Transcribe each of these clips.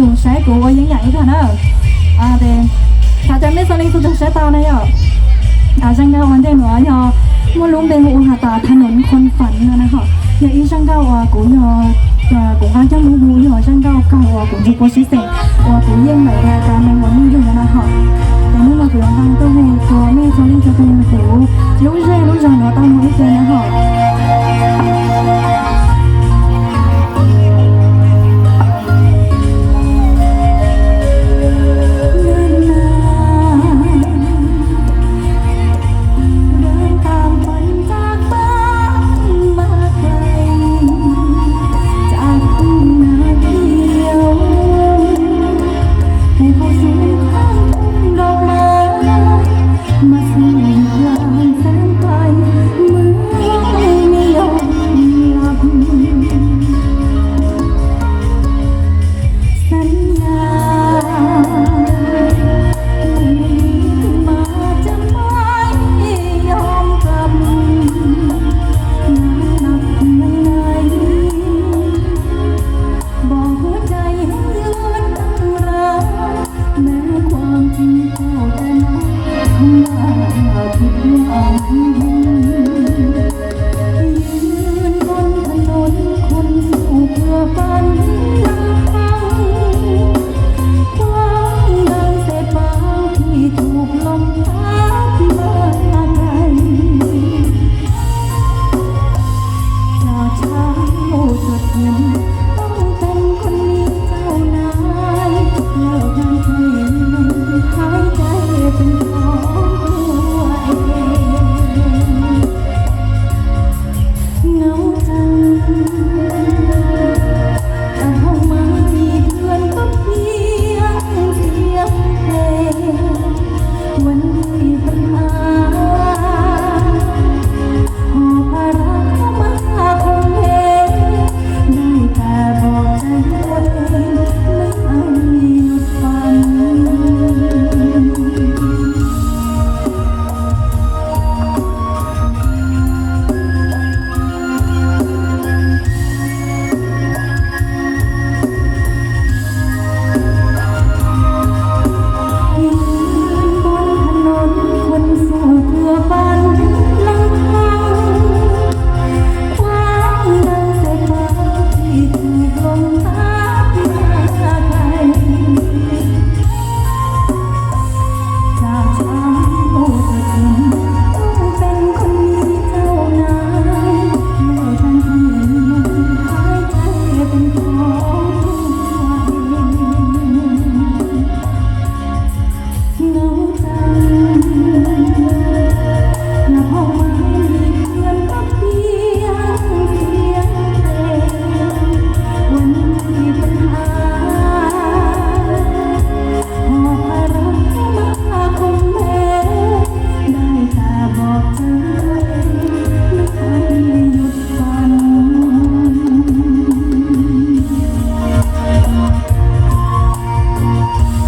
Lug saib kuv ua yeeb yam ib tag na. Tes xav cas mej xav leej txhua tus saib tau na yom. Zaj nkauj ua ntej nuav yog muaj lub npe hu ua has tas Thaj Nuv Khon Fam no na hom. Yog ib zaj nkauj uas kuv yog, kuv nqa coj mus hu yog zaj nkauj kawg uas kuv ntsib puab sib xeem uas kuv yeej meem tas tas neeg uas muaj yug no na hom. Tes hnub no kuv yuav nqa tuaj hu rua mej txhua leej txhua tus kuv lub zej lub zog nuav tau mloog ib pliag na hom.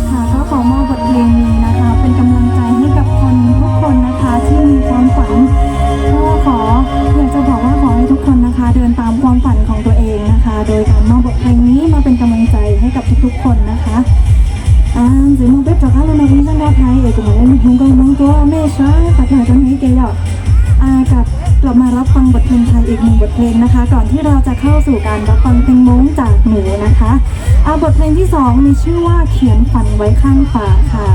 ค่ะ ก็ขอมอบบทเพลงนี้นะคะ เป็นกำลังใจให้กับคนทุกคนนะคะ ที่มีความฝัน ก็ขอ อยากจะบอกว่าขอให้ทุกคนนะคะ เดินตามความฝันของตัวเองนะคะ โดยการมอบบทเพลงนี้มาเป็นกำลังใจให้กับทุกๆคนนะคะ Ntxiv mus peb rov qab los mloog ib zaj nkauj Thaib es kuv mam li lug hu nkauj Hmoob rau mej saib tag nrho rau hnub ib ke yom. กลับมารับฟังบทเพลงไทยอีกหนึ่งบทเพลงนะคะ ก่อนที่เราจะเข้าสู่การรับฟังเพลงม้งจากหนูนะคะ บทเพลงที่สองมีชื่อว่าเขียนฝันไว้ข้างฝาค่ะ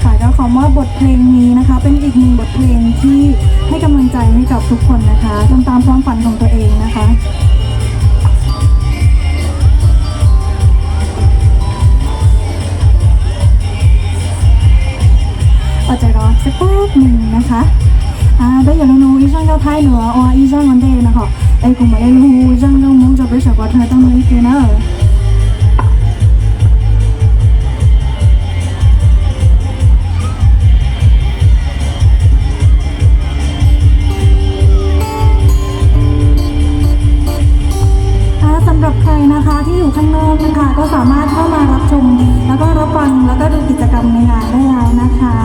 ค่ะ ก็ขอมอบบทเพลงนี้นะคะ เป็นอีกหนึ่งบทเพลงที่ให้กำลังใจให้กับทุกคนนะคะ ทำตามความฝันของตัวเองนะคะ อดใจรอสักแป๊บหนึ่งนะคะ Peb yuav lug nug ib zaj nkauj Thaib nuav ua ib zaj ua ntej no hom. Es kuv mam li lug hu zaj nkauj Hmoob rau peb sawv daws tau mloog ib ke na. สำหรับใครนะคะที่อยู่ข้างนอกนะคะ ก็สามารถเข้ามารับชม แล้วก็รับฟัง แล้วก็ดูกิจกรรมในงานได้แล้วนะคะ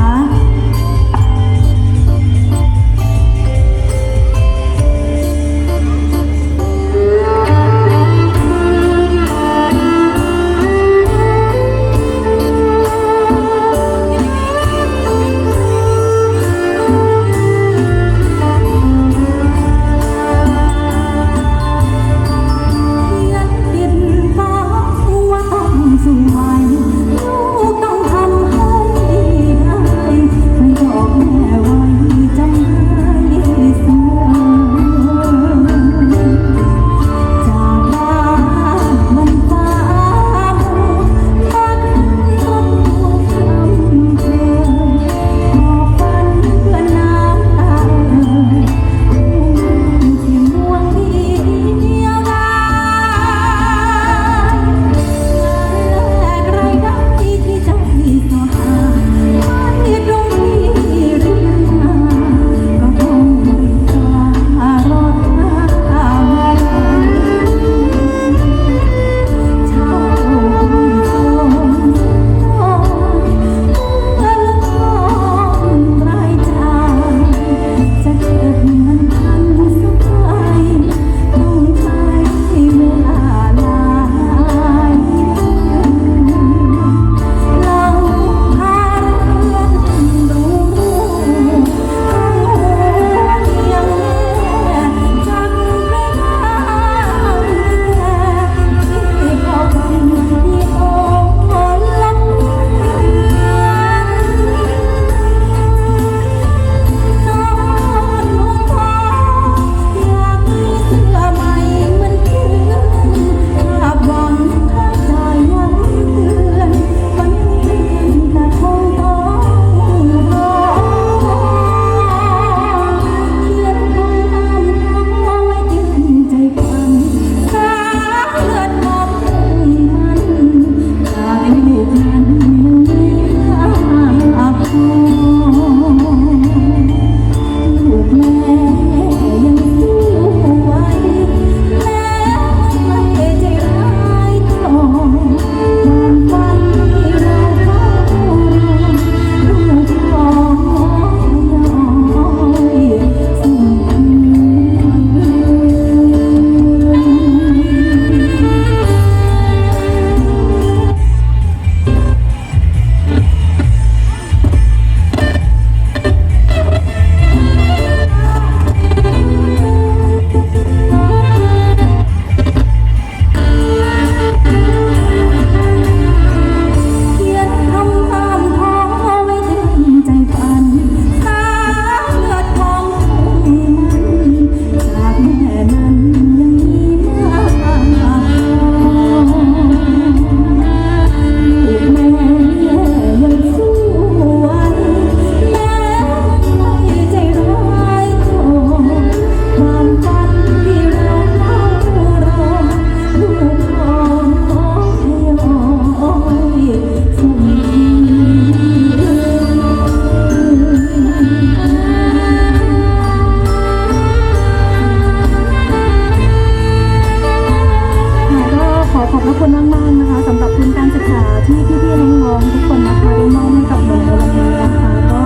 พี่ๆน้องๆทุกคนนะคะได้มอบให้กับน้องในวันนี้นะคะ ก็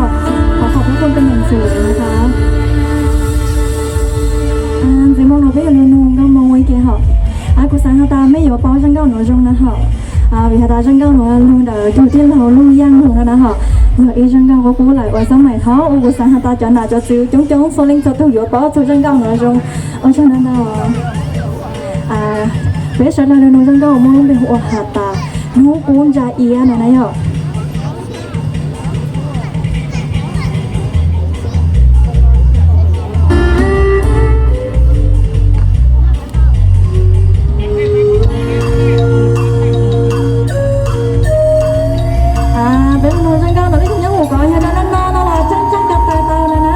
ขอขอบพระคุณเป็นอย่างสูงนะคะ อ่า เจมส์มองเราก็อย่าลืมนงก็มองไว้เกหรอ อ่า kuv xav has tas mej yuav paub zaj nkauj no zoo na hom. Vim has tas zaj nkauj no lug ntawm tus tij laug Lug Yaj lug no na hom. Yog ib zaj nkauj qub qub lawm uas xab maim thaud uas kuv xav has tas cov nam cov txwv coob coob txhua leej txhua tug yuav paub txog zaj nkauj no zoo. Ua tsaug ntau ntau. Peb sawv daws los nug zaj nkauj muaj lub npe hu ua has tas hnub qub ntsa iab no na yom. Peb mus zaj nkauj no, peb tus nyob hauv ko yog dab no no los tseeb tseeb kawg tau tau no na.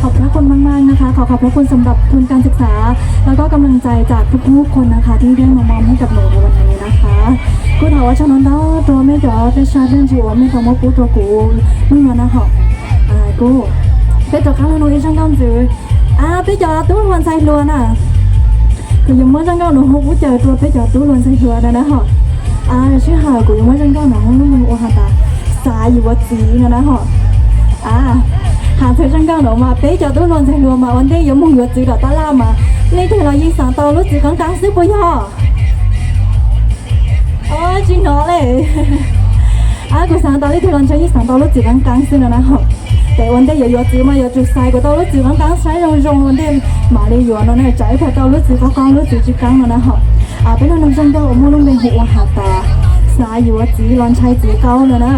ขอบพระคุณมากๆนะคะ ขอขอบพระคุณสำหรับทุนการศึกษา แล้วก็กำลังใจจากทุกๆคนนะคะ ที่ได้มามอบให้กับหนูในวันนี้นะคะ Kuv thov ua tsaug ntau ntau rau mej cov pej sab dej ntsis uas mej tau muab pub rau kuv hnub no na hom. Kuv, peb rov qab los nug ib zaj nkauj ntxiv. Peb cov tub hluas ntxhais hluas na, kuv yuav muab zaj nkauj no hu pub caw rau peb cov tub hluas ntxhais hluas no na hom. Sij hawm kuv yuav muab zaj nkauj no hu lub npe ua has tas xav yuav txiv no na hom. Txhua zaj nkauj no mas peb cov tub hluas ntxhais hluas mas ua ntej yuav mus yuav txiv tom tab laj mas leej twg los yeej xav tau lub txiv qeeb qeeb xwb puas yog? Tsis hnov li. Kuv xav tau leej twg los ntshe yeej xav tau lub txiv qeeb qeeb xwb no na. Ces ua ntej yuav yuav txiv mas yuav tsum xaiv kom tau lub txiv qeeb qeeb saib zoo zoo ua ntej mam li yuav no na, tsam ib pliag tau lub txiv qeeb qeeb lub txiv tsis qeeb no na. Peb nug nug zaj nkauj uas muaj lub npe hu ua has tas xav yuav txiv los ntshai txiv qaub no na.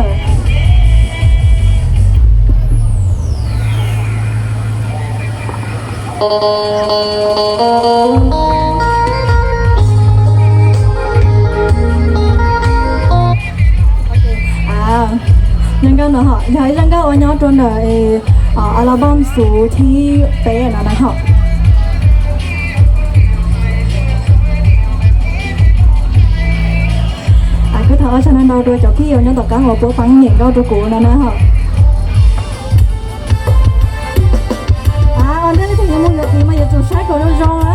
Zaj nkauj no yog ib zaj nkauj uas nyob rau ntawm album xu thib peb no na hom. Kuj thov ua tsaug ntau ntau rau cov kwv tij uas nyob tom qab uas puab peeb niam nkauj rau kuv no na hom. Ua ntej leej twg yuav mus yuav txiv mas yuav tsum saib kom zoo zoo na.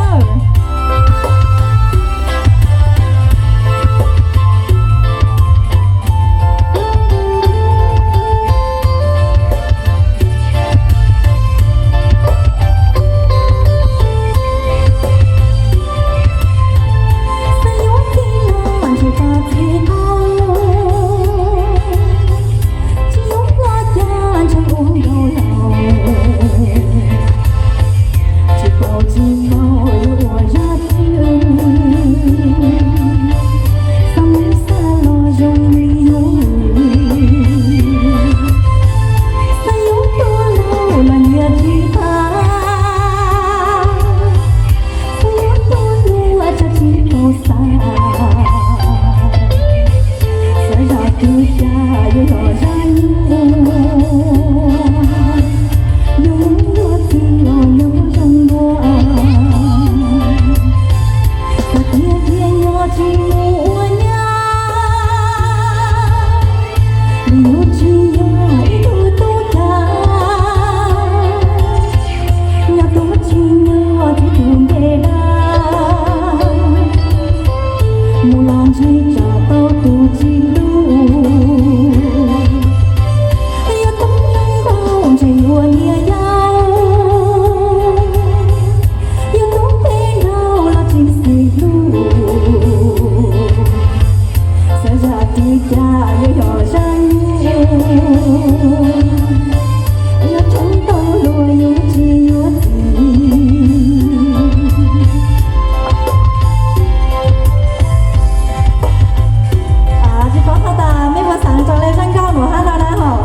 Tsis paub has tas mej puas xaav raws le zaj nkauj nuav hab no na hom.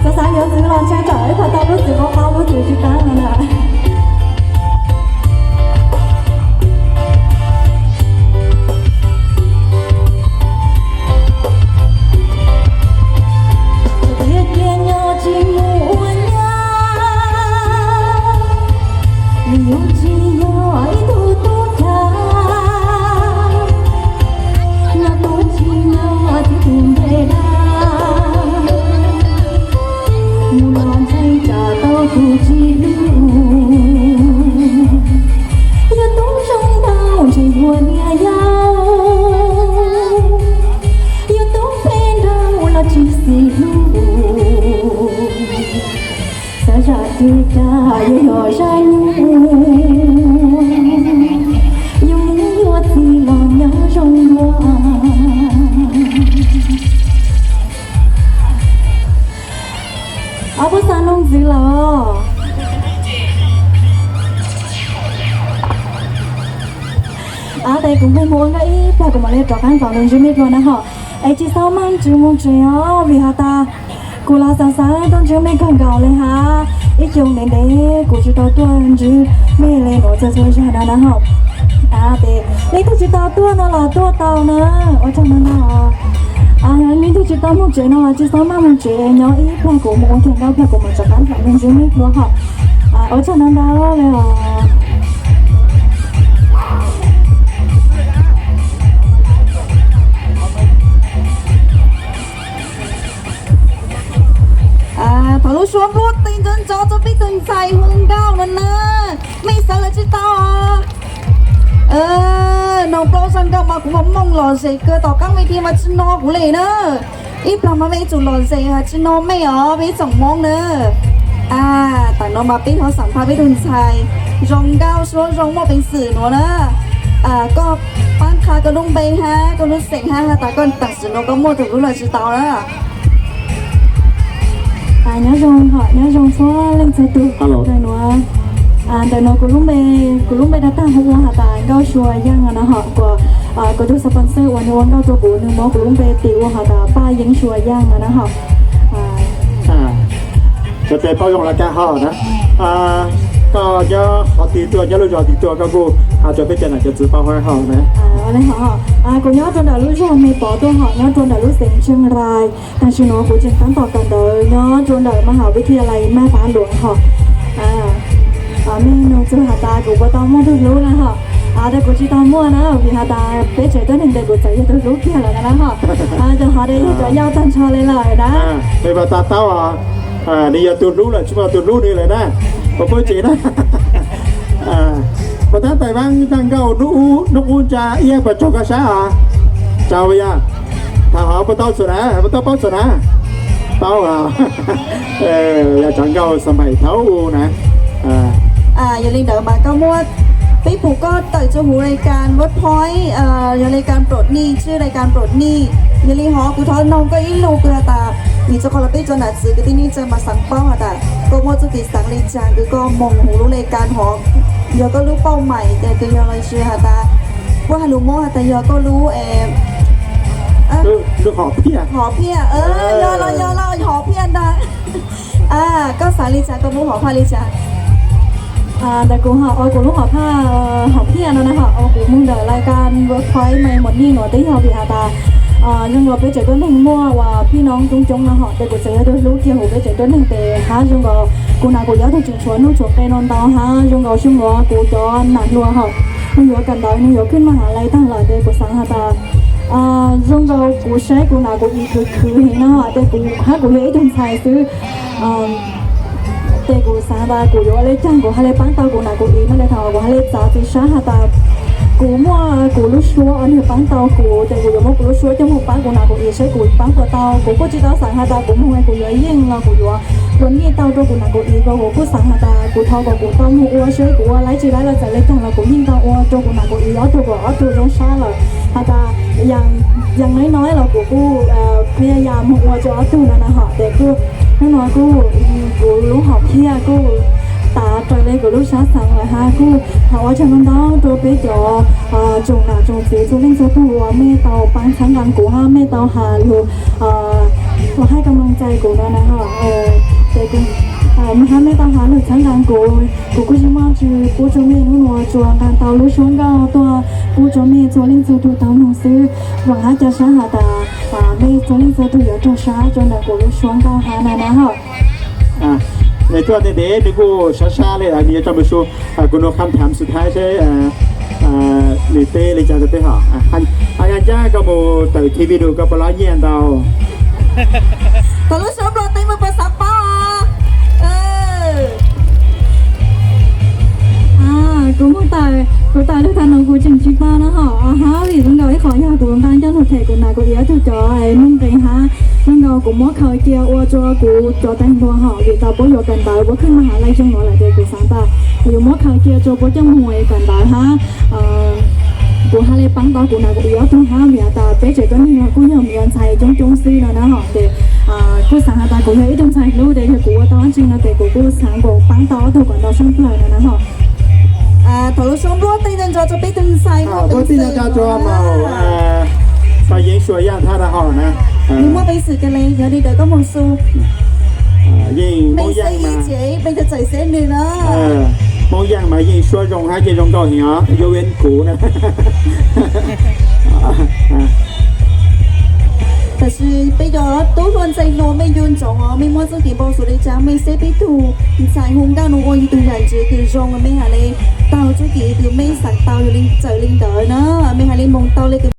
Xaav xaav yuav txiv los ntshai tsam ib qho tau lub txiv qaub qaub lub txiv tsis qeeb no na. Ob puab xaav noog ntxiv lawm. Ab, tes kuv nqeg mus ua nkauj ib plag kuv mam li rov qaab ntaus ntsib mej dlua na hom. Es tsis txhob maj ntsib mus tsev os, vim has tas kuv los xaav xaav tuaj ntsib mej kawg nkaus le hab. Ib xyoo ntev ntev kuv tsis tau tuaj ntsib mej le nuav txhua txhua zag no na hom. Ab, tes leej twg tsis tau tuaj no los tuaj tau na, ua tsaug ntau ntau. Leej twg tsis tau mus tsev no los tsis txhob maj mus tsev, nyob ib plag kuv mus ua nkauj ib plag kuv mam rov qaab ntaus ntsib mej dlua hom. Ua tsaug ntau ntau le os. Thov lub suab npuaj ti ntxov ntxov rua peb tug ntxhais hu nkauj no na. Mej sawv lawm tsis tau. Noog plaub zaj nkauj mas kuv moog moog lom zem kawg, tom qaab mej tsi mas tsi no kuv le na. Ib plag mas mej ib txwm lom zem has tsi no mej os, mej ib tsoom Moob na. Tam nuav mas peb ho xam phaj peb tug ntxhais zoo nkauj suab zoo muaj peev xwm nuav na. Koj paab qha koj lub npe hab koj lub xeem hab has tas koj tam sim nuav koj muaj tug hlub los tsi tau na. Nyob zoo, nyob zoo txhua leej txhua tug. Ntawm nuav, ntawm nuav kuv lub npe, kuv lub npe tag tag hu ua has tas Nkauj Sua Yaaj no na hom. Kuas kuv tug sponsor uas nwg ua nkauj rua kuv, nwg muab kuv lub npe tis ua has tas Paj Yeeb Sua Yaaj no na hom. Cov tes paub zoo lawm kag hom na. Koj nyob qhov twg tuaj, nyob lub zog twg tuaj, koj kuj has rua peb cov nam cov txwv paub hab hom na. Kuv nyob rua ntawm lub zog Me Pov tuaj hom, nyob rua ntawm lub xeev Tsheej Rai. Tam sim nuav kuv tseem taab tom kawm ntawv nyob rua ntawm Maj Has Vib Thia Lais Maj Pab Luam hom. Mej nug txug has tas kuv puas tau muaj tug hlub na hom. Tes kuv tsi tau muaj na, vim has tas peb tsev tuab neeg tes kuv txawm yog tug hlub kiag lawm na hom. Cov hov tes yog cov yau tag nrho le lawm na. Mej puas tau taub, nwg yog tug hlub lawm tsi muaj tug hlub nwg lawm na. Puas paub tsev na. Puas tab tais vaab ntaaj nkauj nub qub ntsa iab puas tsaug koj sab os? Tsaug yog. Tham hov puas tau txug na, puas tau paub txug na? Paub. Yog tsav nkauj xa npaim thaum u na. Yog li ntawd mas koj muab, peb pum koj tawm rua huv lais kas Workpoint, yog lais kas Nplom Nij, tswj lais kas Nplom Nij. Yog li hov kuv thov noog koj ib lus kws has tas, vim rua qhov los peb cov nam txwv kwv tij neej tsa mas xaav paub has tas koj muaj txuj kev xaav le caag kws koj moog huv lub lais kas hov, yog koj lub pauj maim tes kws yog los sis has tas, puab has lug Moob has tas yog koj lub, hom phiaj, hom phiaj, yog los yog los hom phiaj ntag. Koj xaav le caag, koj lub hom phaj le caag? Ntawm kuv hom, kuv lub hom phaj, hom phiaj no na hom, kuv moog ntawm lais kas Workpoint Nplom Nij nuav tes yog vim has tas zoo nkaus peb tsev tuab neeg muaj uas phij noob coob coob no hom, tes kuv txawm yog tug hlub kiag huv peb tsev tuab neeg tes hab zoo nkaus kuv nam kuv yuav tug tseem tshuav nuj tshuav qe no ntau hab zoo nkaus xyoo nuav kuv cov nam hluas hom, nwg yuav kawm ntawv, nwg yuav khwb maj has lais taag lawm tes kuv xaav has tas zoo nkaus kuv saib kuv nam kuv i khwv khwv heev no tes kuv hab kuv yog ib tug ntxhais xwb. Tes kuv xaav tas kuv yuav ua le caag kuv ha le paab tau kuv nam kuv i no le thaum kuv ha le txav txim sab has tas kuv muaj kuv lub suab nwg paab tau kuv tes kuv yuav muab kuv lub suab coj moog paab kuv nam kuv i saib kuv paab puas tau. Kuv kuj tsi tau xaav has tas kuv moog kuv yuav yeej los kuv yuav ua nyiaj tau rua kuv nam kuv i ko, kuv kuj xaav has tas kuv thov kom kuv tau moog ua saib kuv ua laib tsi laib los txawm le caag los kuv yeej tau ua rua kuv nam kuv i ob tug kom ob tug zoo sab lawm. Has tas yog no los kuv kuj qhia yam moog ua rua ob tug no na hom tes kuj hnub no kuj kuv lub hom phiaj kuj tav raws le kuv lub sab xaav lawm hab kuj thov ua tsaug ntau ntau rua peb cov tsoom nam tsoom txwv txhua leej txhua tug uas mej tau paab txhawb nqa kuv hab mej tau has lug ua hab koj moog txais kuv no na hom. Tes kuv, mej hab mej tau has lug txhawb nqa kuv, kuv kuj tsi muaj tswv pub rua mej, hnub nuav tsuas nqa tau lub suab nkauj tuaj pub rua mej txhua leej txhua tug tau moog xwb. Vaam hab ca sab has tas mej txhua leej txhua tug yuav raug sab rua ntawm kuv lub suab nkauj hab na na hom. Nws tuaj ntev ntev nws kuj sab sab le, nws yuav tso mus su. Kuv nug kham tham xu thaib seb nws teb le caag rua peb hom. Has ncaj koj mus tawm T V du koj puas lov nyiaj ntau? Thaum lub suab nplua teb mas puas xaav paub os? Kuv moog tawm, kuv tawm lug thaum nuav kuv tseem tsi paub na hom. Hab vim zoo nkaus ib qhov yog kuv nqa coj lug them kuv nam kuv i ob tug cov nuj nqes hab zoo nkaus kuv muab khaws cia ua rua kuv cov taag nrho hom, vim tas puab yuav kawm ntawv puab khwb maj has lais zoo nuav lawm tes kuv xaav tas kuv yuav muab khaws cia rua puab coj moog kawm ntawv hab kuv ha le paab tau kuv nam kuv i ob tug hab vim has tas peb tsev tuab neeg los kuj yog me nyuam ntxhais coob coob xwb no na hom. Tes kuj xaav has tas kuv yog ib tug ntxhais hlub tes yog kuv ua tau dlaab tsi no tes kuv kuj xaav nkaus paab tau ob tug kom ntau sab plawg no na hom. Thaum lub suab nplua teb ntau ntau rua peb tug ntxhais, nplua teb ntau ntau rua maum Paj Yeeb Sua Yaaj thab na hom na. Nws muaj peev xwm kag le, yog li ntawd koj moog su. Yeej Moob Yaaj mas, Moob Yaaj mas yeej suab zoo hab yeej zoo nkauj heev os, yog ven kuv na. Tab sis peb cov tub hluas ntxhais hluas mej ncu ntsoov os, mej muaj txuj kev npau suav le caag mej saib peb tug ntxhais hu nkauj nua ua yug tug yam ntsev kws zoo, mej has le taug txuj kev kws mej xaav tau, yog li txawm le ntawd na, mej has le moog tau le kws